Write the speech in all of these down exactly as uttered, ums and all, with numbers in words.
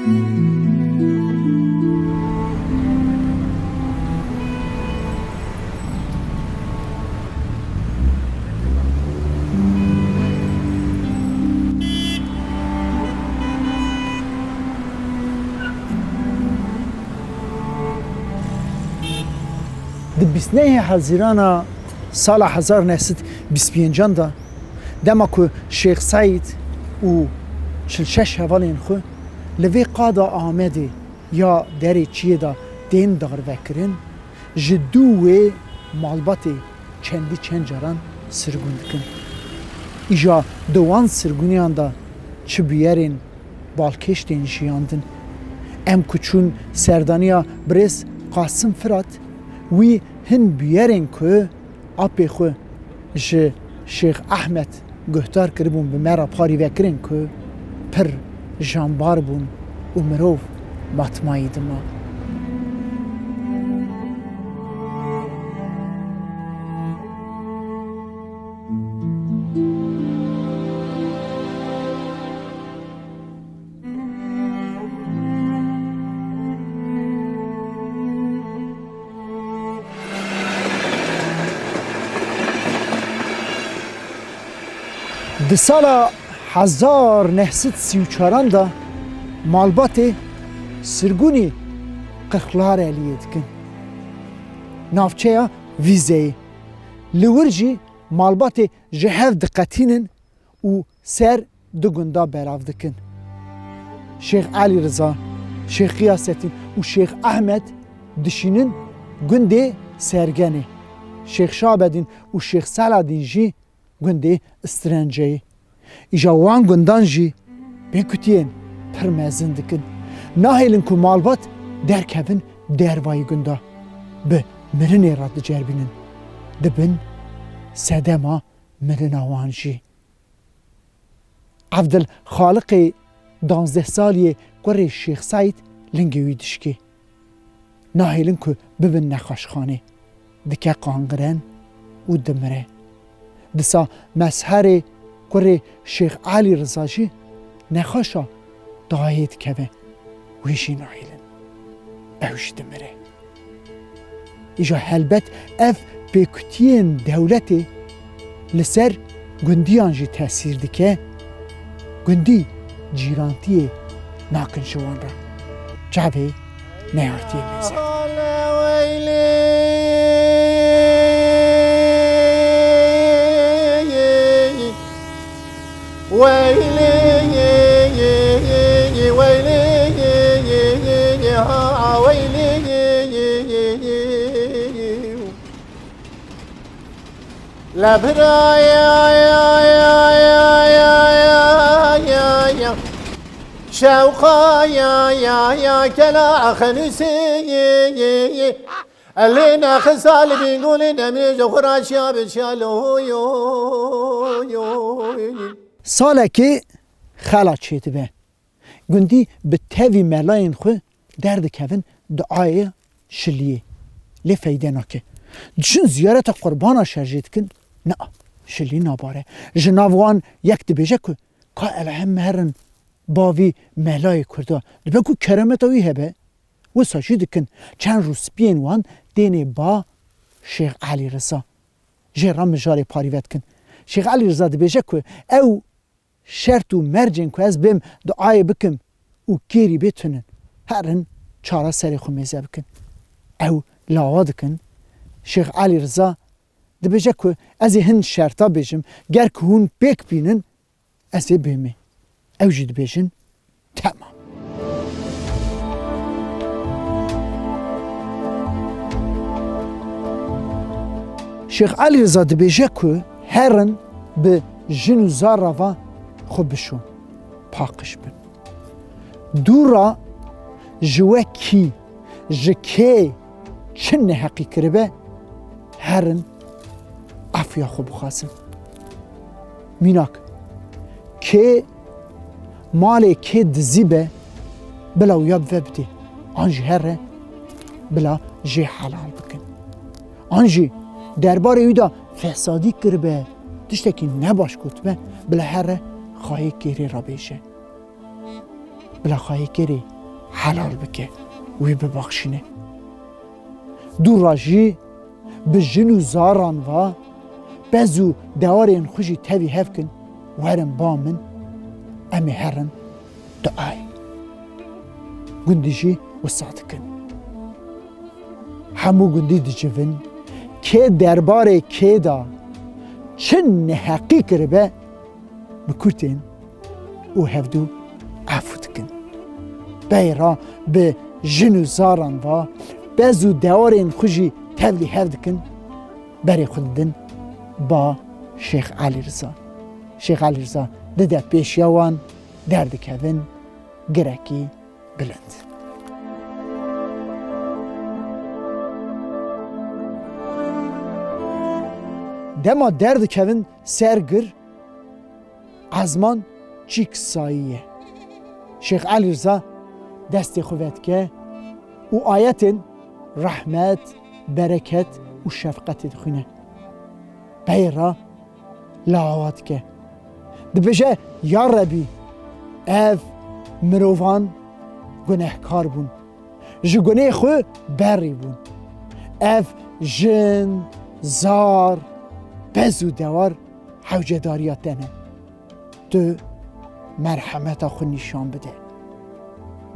Di bîst nehê Hezîrana sala hezar neh sed bîst pêncan de, dema ku Şêx Seîd û çil şeş hevalên xwe li vê qada Amedê ya derê çiyê de tên darvekirin, ji dû wê malbatê çendî çend caran sirgûn dikin. Îja di wan sirgûniyan de çi bûyerên balkêş tên jiyandin. Em ku çûn serdaniya birêz Qasim Firat, wî hin bûyerên ku apê xwe ji Şêx Ehmed guhdar kiribûn, bi me re parî vekirin ku pir janbar bûn û mirov matmayî dima. Di sala hezar neh sed sî û çaran de malbatê sirgûnî Qirxlareliyê dikin, navçeya Vîzeyê. Li wir jî malbatê ji hev diqetînin û ser du gunda belav dikin. Şêx Elî Riza, Şêx Xiyasettîn û Şêx Ehmed dişînin gundê Sergenê. Şêx Şabedîn û Şêx Seladîn jî gundê Istirenceyê. Îja wan gundan jî bêkutiyên pir mezin dikin. Nahêlin ku malbat derkevin dervayî gunda. Bi mirinê re diceribînin. Dibin sedema mirina wan jî. Evdil Xaliqê danzdeh saliyê kurê Şêx Seîd lingê wî dişkê. Nahêlin ku bibin nexweşxanê. Dike qangiren û dimire. Disa Mezherê kurê Şêx Elî Riza jî nexweşa dayê dikeve. Wî jî nahêlin. Ew jî dimire. Îja helbet ev pêkutiyên dewletê li ser gundiyan jî tesîr dike, gundî cîrantiyê nakin ji wan re. Çavê neyartiyê mêze. Salekê xela çêdibe. Gundî bi tevî melayên xwe derdikevin duayê şiliyê. Lê feyde nake. Diçin ziyareta qurbana şerjê dikin. Na, şilî nabare. Ji nav wan yek dibêje ku ka ele em herin bavî melayê kurda. Dibe ku keremeta wî hebe. Wisa jî dikin. Çend rûspiyên wan tênê ba Şêx Elî Riza. Jê re mijarê parî vedikin. Şêx Elî Riza dibêje ku ew şert û mercên ku ez bêm duayê bikim û kêrî bê tunin. Herin çara serê xwe mêze bikin. Ew lawa dikin. Şêx Elî Riza dibêje ku ez ê hin şerta bêjim, ger ku hûn pêk bînin, ez ê bêmê. Ew jî dibêjin, Temam. Şêx Elî Riza dibêje ku herin bi jin û zara va xwe bişon, paqij bin. Dû ra ji we kî, ji kê çi neheqî kiribe, herin efûya xwe bixwazin. Mînak, kê malê kê dizî be, bila wiya bi ve bidê. An jî here bila jê helal bikin. An jî derbarê wî de fesadî kiribe, tiştekî nebaş gotibe, bila here xayê kêrê re bêje. Bila xayê kêrê helal bike, wî bibexşîne. Dû ra jî bi jin û zaran va, pez û dewarên xwe jî tevî hev kin, werin ba min, em ê herin duayê. Gundî jî wisa dikin. Hemû gundî dicivin, kê derbarê kê de çi neheqî kiribe, bi kurtên û hevdû efû dikin. Pey re bi jin û zaran va, pez û dewarên xwe jî tevlî hev dikin, berê xwe didin ba Şêx Elî Riza. Şêx Elî Riza dide pêşiya wan, derdikevin girekî bilind. Dema derdikevin ser gir, ezman çîk sayî ye. Şêx Elî Riza destê xwe vedike û ayetên rehmet, bereket û şefqetê dixwîne. Pey re lawa dike. Dibêje, Ya Rebî, ev mirovan gunehkar bûn. Ji gunê xwe berî bûn. Ev jin, zar, pez û dewar hewcedariya te ne. Tu merhemeta xwe nîşan bide.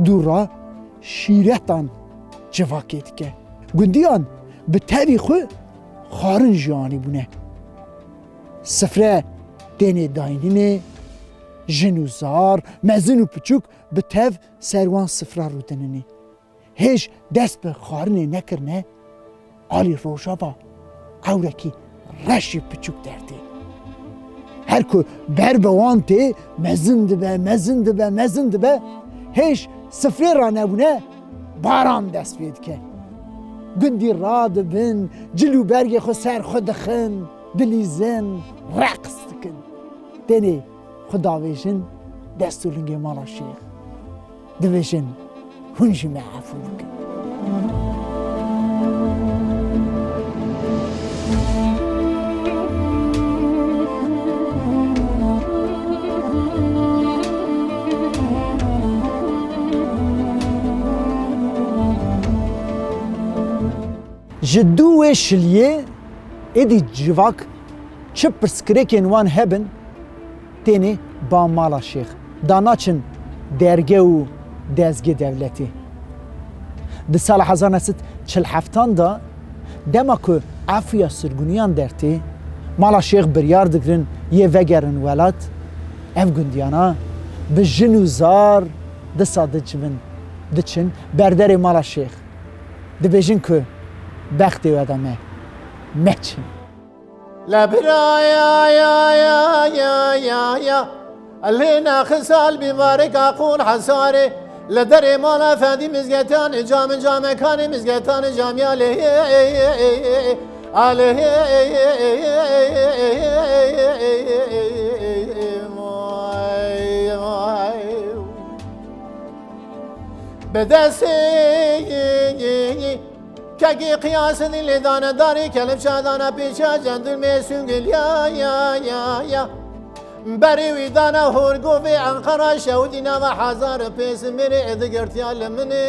Dû re şîretan civakê dike. Gundiyan bi tevî xwe xwarin jî anîbûne. Sifre tênê dayînînê, jin û zar, mezin û piçûk bi tev ser wan sifra rûdinînê. Hêj dest bi xwarinê nekirine, alî rojava ewrekî reşî piçûk dertê. Her ku ber bi wan tê, mezin dibe, mezin dibe, mezin dibe, hêj sifrê ranebûne, baran dest pê dike. Gundî radibin, cil û bergê xwe ser xwe dixin, dilîzin, reqs dikin. Tenê xwe davêjin dest û lingê mala şêx. Dibêjin, hûn jî me efû bikin. Ji dû wê şiliyê êdî civak çi pirsgirêkên wan hebin, tênê ba mala şêx, da naçin derge û dezgê dewletê. Di sala hezar neh sed çil heftan de, dema ku efûya sirgûniyan dertê, mala şêx biryar digirin yê vegerin welat, ev gundiyana bi jin û zar disa dicivin, diçin berderê mala şêx. Dibêjin ku bextê we de me, meçin. Lebira ya ya ya ya ya ya. Lê naxisal bî varika qûn hesarê. Li derê mala fedî mizgetan, cam camekanê mizgetan, camiya lê. Alê. Bi destê kekî qiyasî lê dane darê, kelepçe dane pêça, cendilmê sungil ya ya ya ya. Berê wî dane horgovê Enqera, şewdî nava hezar pêsimirê digirtiya li min ê.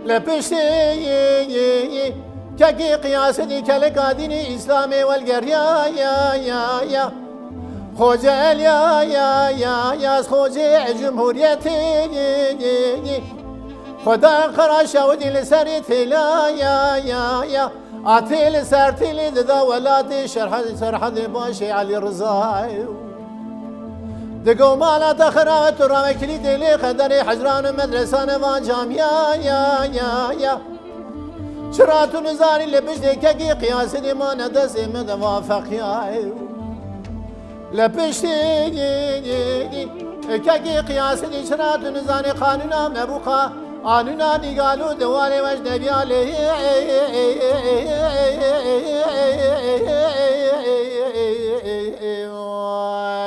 Li piştî kekî qiyasî keleka dînî Îslamê welgeriya ya ya ya. Xoce El ya ya ya ya, Xoce Cumhuriyetê. Xweda Enqera şewdî li serî têla ya ya ya. Atê li ser têlê dida welatê şerhed-, serhedê başê Elî Riza. Digo mala te xira tu ravekirî dêlê xederê hecran û medresane van camiya ya ya ya. Çira tu nizanî li piştê kekî qiyasî dê mane destê min de va feqiya. Li piştî kekî qiyasî dê çira tu nizanî qanûna me bû qa-, qanûna nîgalo de walê weş nebiya lê.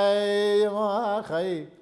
Vay, vay, xey.